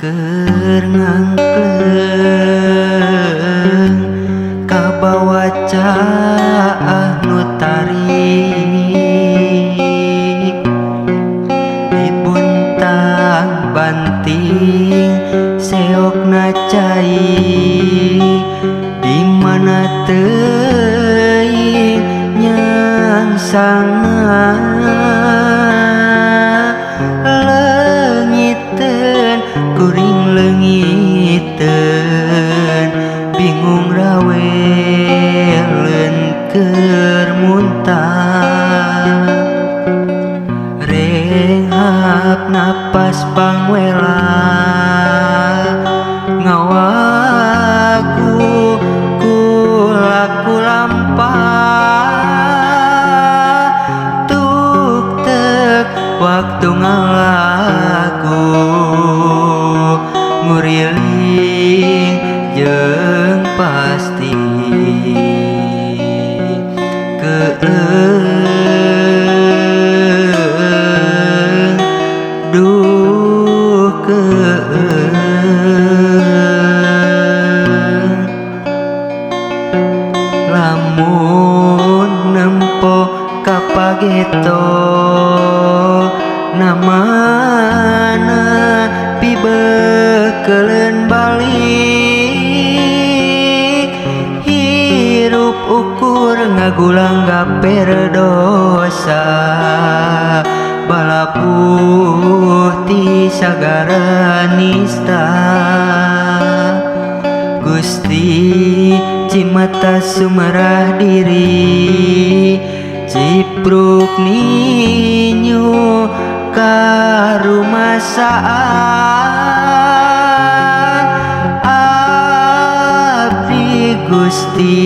keur ngangkleung kabawa caah nu tarik dibuntang banting seokna cai di mana teuing nyangsangna leungiteun kuring leungiteun bingung raweleun keur muntah renghap napas pangwela ngawagu kulaku lampah tuk tek waktu ngalagu nguriling jeung pasti keeng duh keeng lamun nempo kapageto namana pibekeleun balik hirup ukur ngagulang gaper dosa balapuh ti sagara nista. Gusti cimata sumerah diri cipruk ninyu karumasaan abdi Gusti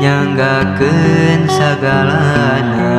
nyanggakeun sagalana.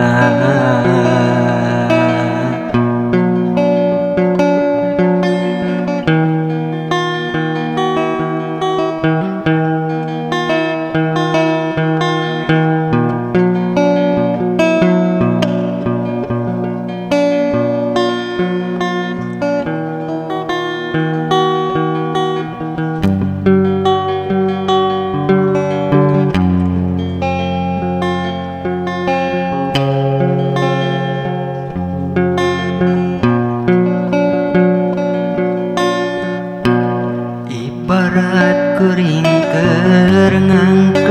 Ibarat kuring keur ngangkleung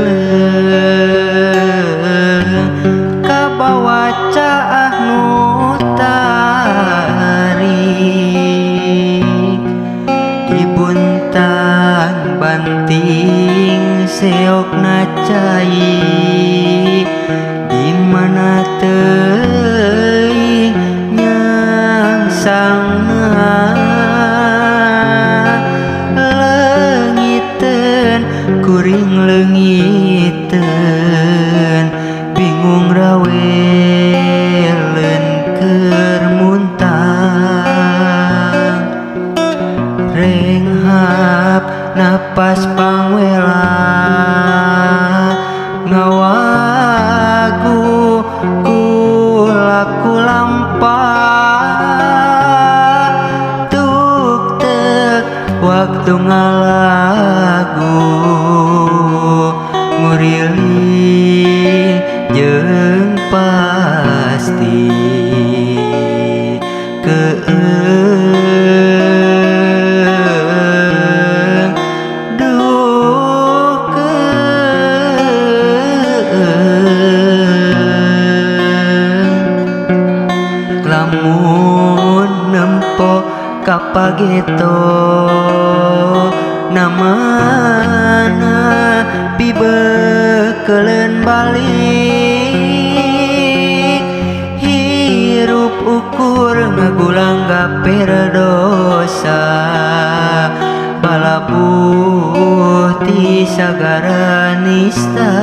kabawa caah nu tarik dibuntang banting seokna cai di mana teuing nyangsangna kuring leungiteun bingung raweleun keur muntah renghap napas pangwela ngawagu kulaku lampah tuk tek waktu ngalagu nguriling jeung pasti keeng duh keeng lamun nempo kapageto namana pibekeleun balik hirup ukur ngagulang gaper dosa balapuh ti sagara nista.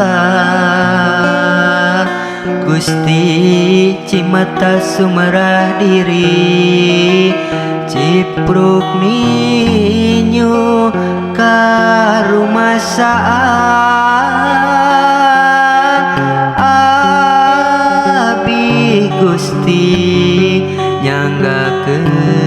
Gusti cimata sumerah diri cipruk ninyu karumasaan abi Gusti nyanggakeun.